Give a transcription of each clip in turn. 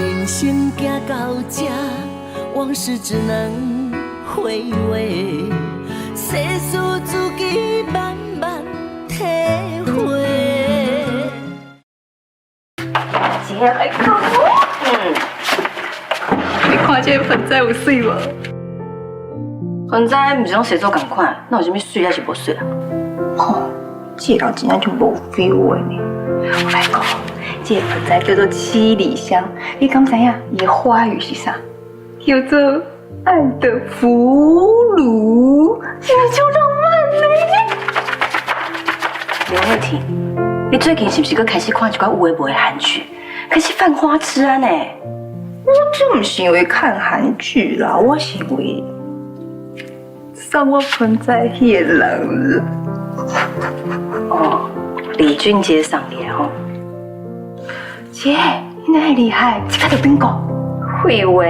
人生行到這，往事只能回味，世事自己慢慢體會。姐，來講，你看這个盆栽有媠無？盆栽毋是攏生做仝款，哪有啥物媠抑是無媠啊？吼，這个人真正就無 feel 的呢。我來講，這个盆栽叫做七里香，你敢知影伊的花語是啥？叫做愛的俘虜，是毋是超浪漫呢？劉慧婷，你最近是毋是閣開始看一寡有的無的韓劇，開始犯花痴啊呢？我這毋是因為看韓劇啦，我是因為送我盆栽彼个人。哦，李俊傑送你的吼。姐，你哪會厲害？這個就變講。廢話，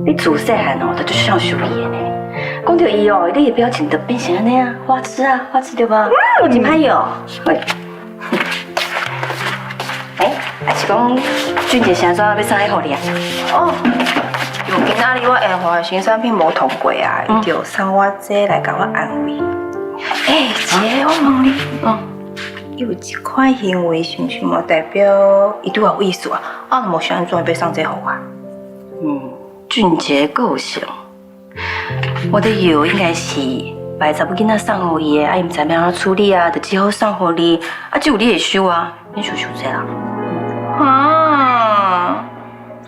你自細漢哦，就足想受伊的呢。講著伊哦，你的表情就變成按呢啊，花痴啊，花痴對吧？我真歹喲。喂，欸，啊是講俊傑是按怎欲送彼予你啊？哦，因為今仔日我研發的新產品無通過啊，伊就送我這來共我安慰。欸，姐，我問你，伊有這款行為，是毋是嘛代表伊對我有意思啊？啊，若無是按怎欲送這予我？嗯，俊傑個性，我的以為應該是別查某囡仔送予伊的，啊伊毋知欲按怎處理啊，就只好送予你。啊，只有你會收啊，免想傷濟啦。啊，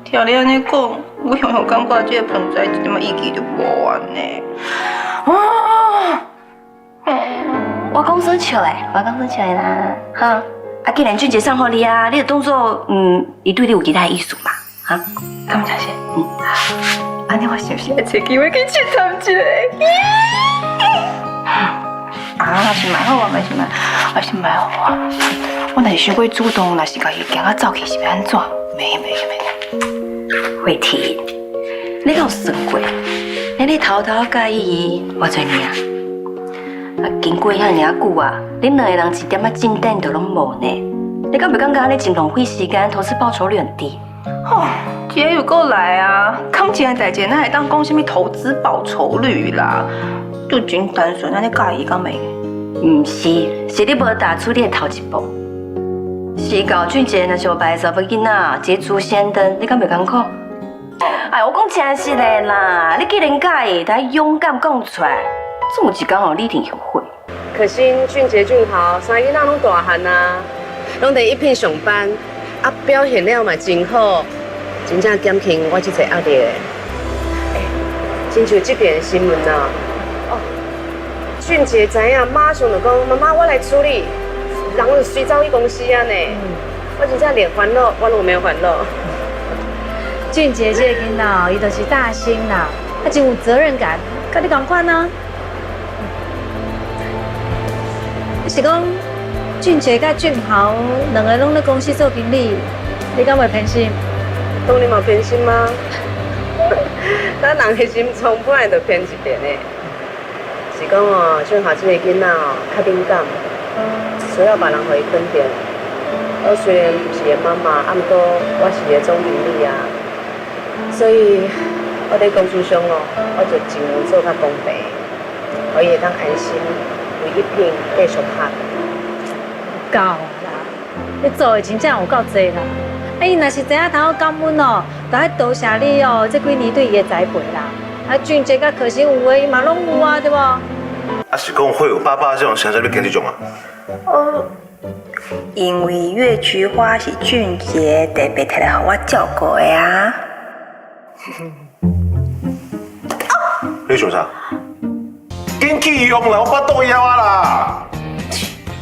聽你按呢講，我雄雄感覺這个盆栽一點仔意義都無按呢。啊！我講耍笑的，我講耍笑的啦，哈。啊，既然俊傑送予你啊，你就當做伊對你有其他的意思嘛，哈。感謝先。嗯。按呢我是毋是愛揣機會去試探一下？啊，是蠻好啊，嘛是蠻，還是蠻好啊。我若是傷過主動，若是共伊驚啊走去，是欲按怎？袂袂袂。慧婷，你敢有算過？你偷偷佮意伊偌濟年啊？啊，經過遐爾久啊，恁兩個人一點仔進展都攏無呢？你敢袂感覺按呢真浪費時間，投資報酬率很低？吼，這又閣來啊！感情的代誌，哪會當講啥物投資報酬率啦？就真單純，按呢佮意伊敢袂？毋是，是你無踏出你的頭一步。是到俊傑若是有別的查某囡仔捷足先登，你敢袂艱苦？哎，我講真實的啦，你既然佮意，得勇敢講出來，總有一天哦，你一定後悔。可心、俊傑、俊豪三个囡仔攏大漢啊，攏佇一品上班，啊表現了嘛真好，真正減輕我這濟壓力的。欸，親像這篇新聞啊，哦，俊傑知影，馬上就講媽媽我來處理，人就隨走去公司按呢。我真正連煩惱我攏沒有煩惱。俊傑這个囡仔，伊就是大心啦，他真有責任感，佮你仝款啊。是講俊傑佮俊豪兩个攏咧公司做經理，你敢袂偏心？當然嘛偏心啊！咱人的心腸本來就偏一邊的。是講哦，俊豪這个囡仔哦，較敏感，需要別人予伊肯定。我雖然毋是伊媽媽，啊，毋過我是伊的總經理啊，所以我佇公司上哦，我就盡量做較公平，予伊會當安心為一品繼續拍。夠啦，你做的真正有夠濟啦。啊，伊若是知影通好感恩哦，就愛多謝你哦，這幾年對伊的栽培啦。啊，俊傑佮可心有的，伊嘛攏有啊，對無？啊，是講會有爸爸這種形象，你經這種啊？哦，因為月菊花是俊傑特別提來予我照顧的啊。你想啥？緊去用啦，我腹肚枵啊啦！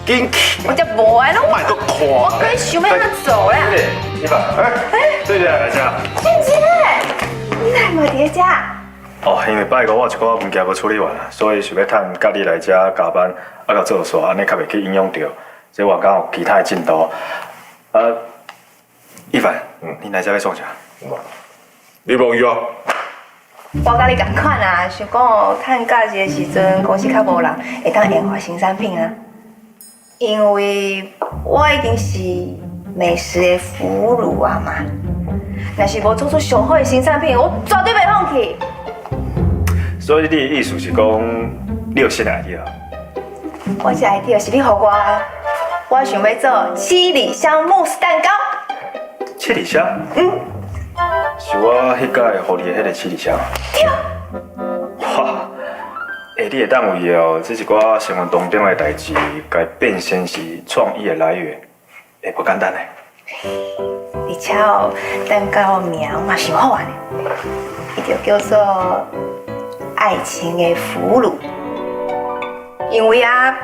緊去！我才無愛攏，莫閣看！我閣想欲按怎做啦？你吧，哎，對對來遮。俊傑，你哪會佇遮？哦，因為拜五我有一寡物件無處理完啊，所以想欲趁佮你來遮加班，啊，共做煞，按呢較袂去影響著這外間有其他的進度。啊，一凡，你來遮欲創啥？你無伊啊？我佮你仝款啊，想講趁假日的時陣，公司較無人，會當研發新產品啊。因為我已經是美食的俘虜啊嘛。若是無做出上好的新產品，我絕對袂放棄。所以你的意思是講，你有新的 idea？我這 idea 是你予我的，我想欲做七里香慕斯蛋糕。七里香？嗯。是我彼擺予你的彼个七里香。對。哇！欸，你會當為哦，這一寡生活當中的代誌，共變成是創意的來源，欸，無簡單呢。而且哦，蛋糕的名我嘛想好啊呢，伊就叫做愛情的俘虜。因為啊，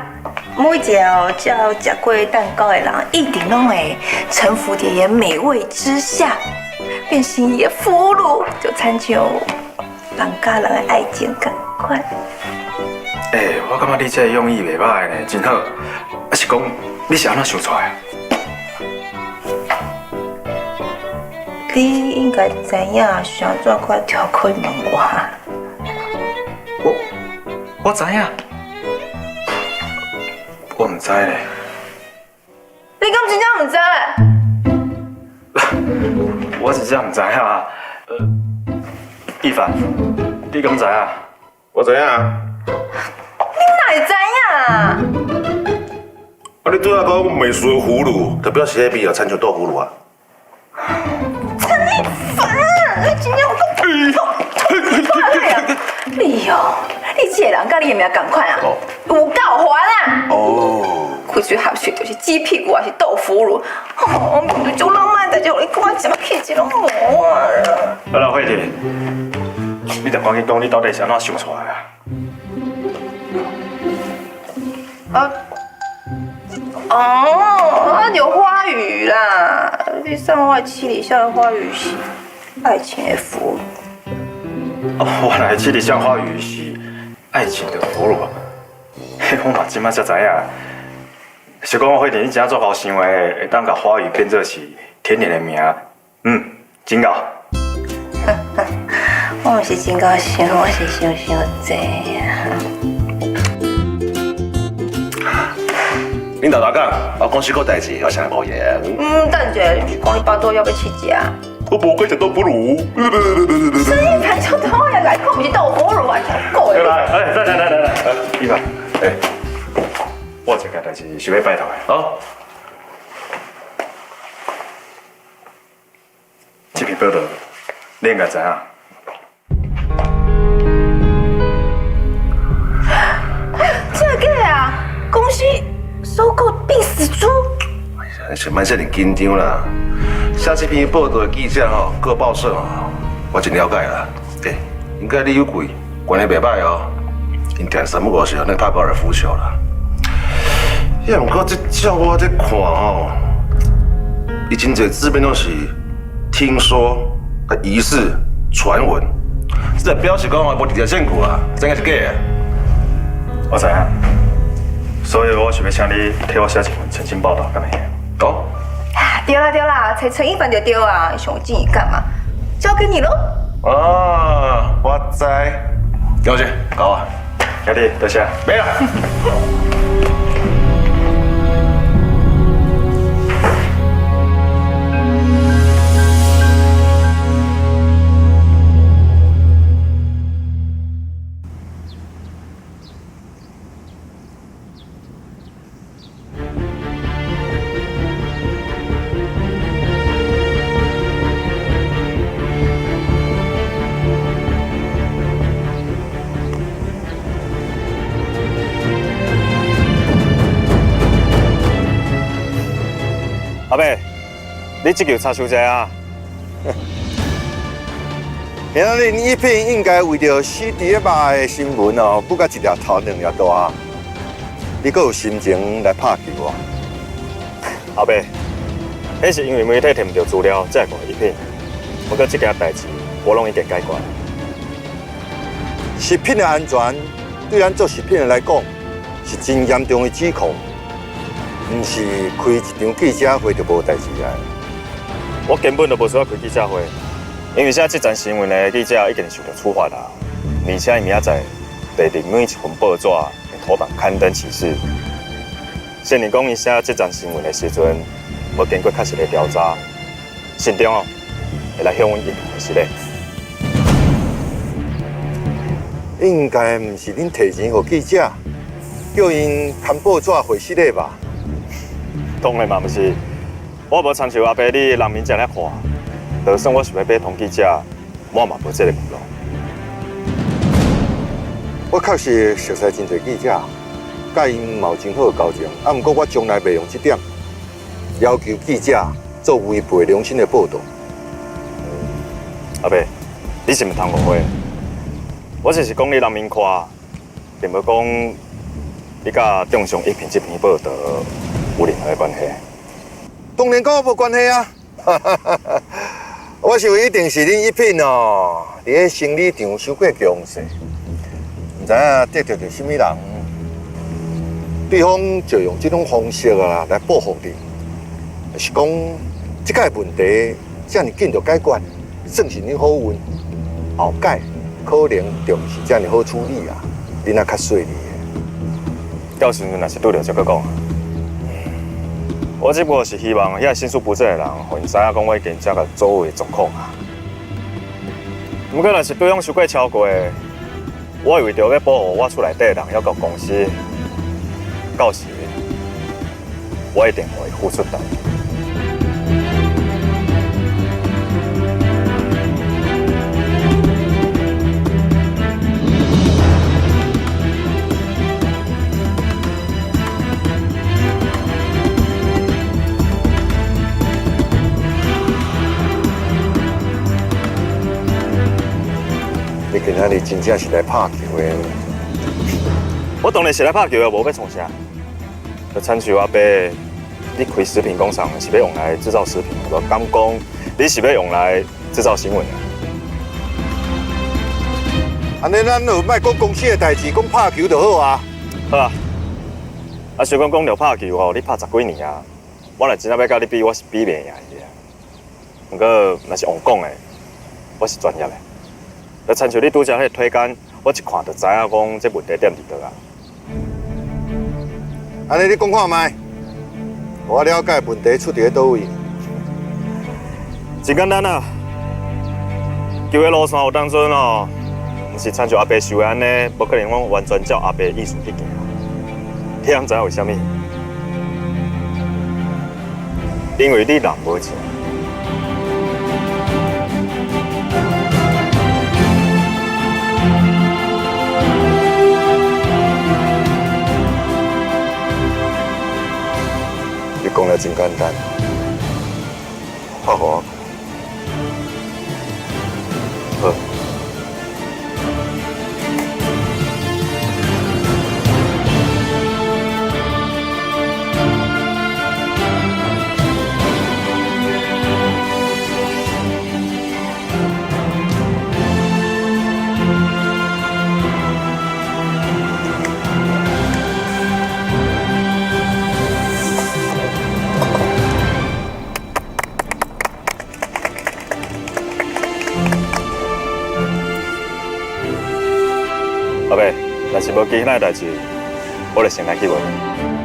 每一個哦，只要食過蛋糕的人，一定攏會臣服佇伊的美味之下，變成伊的俘虜，就親像人佮人的愛情仝款。欸，我感覺你這個用意袂䆀呢，真好。啊是講，你是按怎想出來的？你應該知影，啥怎款跳開問我？我知影，我毋知咧。你敢真正毋知？我真正毋知啊。一凡，你敢知啊？我知影啊。你哪會知影？啊，你拄仔講美食的俘虜，就表示彼味啊，親像豆腐乳啊。陳一凡，你真正有夠臭！你哦，你這個人佮你的名仝款啊，有夠煩啊！哦，開嘴合水就是雞屁股，還是豆腐乳？哦，面對這浪漫代誌，你講我什麼氣質攏無啊！好啦，慧婷，你著趕緊講，你到底是按怎想出來啊？啊！哦，啊就花語啦！你送我的七里香的花語是愛情的俘虜。哦，原來七里香花語是愛情的俘虜啊！嘿，我嘛這擺才知影。是講慧婷，你真正足𠢕想的，會當共花語變做是甜點的名，嗯，真𠢕。我毋是真𠢕想，我是想傷濟啊。恁豆豆講，我公司個代誌，我啥無閒。嗯，等者，你毋是講你巴肚枵欲去食？我無該食豆腐乳。生意盤就多呀，來講毋是豆腐乳啊，夠來，來來來來來，一凡，欸，我有一件代誌想欲拜託的。好。這篇報道，你應該知影。真的假的啊？公司收購病死豬？哎，莫遮爾緊張啦！寫這篇報道的記者吼，各報社吼，我真了解啦。欸，應該李有貴關係袂䆀哦，𪜶定三不五時咧拍高爾夫球啦。也毋過這照我這看吼，伊真濟字面攏是聽說、啊疑似、傳聞，這就表示講哦，無直接證據啊，這應該是假的。我知影，所以我想欲請你替我寫一份澄清報道，敢會用？哦。對啦對啦，揣陳一凡就對啊，伊上有正義感嘛，交給你囉。哦，我知，了解，搞啊，兄弟，多謝。沒啦。阿伯，你這球差傷濟啊！今仔日一片應該為著死佇咧肉的新聞哦，不甲一粒頭兩粒大，你閣有心情來拍球啊？阿伯，彼是因為媒體提毋著資料，才會怪一品。不過這件代誌，我攏已經解決。食品的安全對咱做食品的來講，是真嚴重的指控。毋是開一場記者會就無代誌啊！我根本就無需要開記者會，因為寫這則新聞的記者已經受到處罰啦，而且伊明仔載就佇每一份報紙的頭版刊登啟事。雖然講伊寫這則新聞的時陣，無經過確實的調查，信中哦，會來向阮一平的失禮。應該毋是恁提錢予記者，叫𪜶刊報紙回失禮吧？當然嘛毋是，我無親像阿伯你人面這爾闊，就算我想欲買通記者，我嘛無這个門路。我確實熟似真濟記者，佮𪜶嘛有真好的交情，啊，毋過我從來袂用這點要求記者做違背良心的報道。阿伯，你是毋是通誤會？我只是講你人面闊，並無講你佮中上一篇這篇報道有任何的關係。當然佮我無關係啊！我想一定是恁一品哦，佇咧生理場傷過強勢，毋知影得罪著啥物人，對方就用這種方式啊來報復你，就是講這個問題遮爾緊就解決，算是恁好運，後擺可能就毋是遮爾好處理啊！恁若較細膩的。到時陣若是拄著才閣講。我只不過是希望遐心術不正的人，予𪜶知影講我已經遮個所有的狀況啊。毋過若是對方傷過超過，我會為著欲保護我厝內底的人，抑閣公司，到時我一定會付出代價。你今仔日真正是來拍球的？我當然是來拍球的，無欲創啥。就親像阿伯，你開食品工廠是欲用來製造食品，無敢講你是欲用來製造新聞的。按呢，咱就莫講公司的代誌，講拍球就好啊。好啊。啊，想講講著拍球吼，你拍十幾年啊，我若真正欲佮你比，我是比袂贏伊的。毋過若是戇講的，我是專業的。就親像你拄才彼个推杆，我一看就知影講這問題點佇佗啊。按呢，你講看覓，我了解問題出佇咧佗位。真簡單啊，球的路線有當陣哦，毋是親像阿伯想的按呢，無可能講完全照阿伯的意思去行。你敢知影為啥物？因為你人無錢。你講得真簡單，拍予我。好。阿伯，若是無其他的代誌，我就先來去無。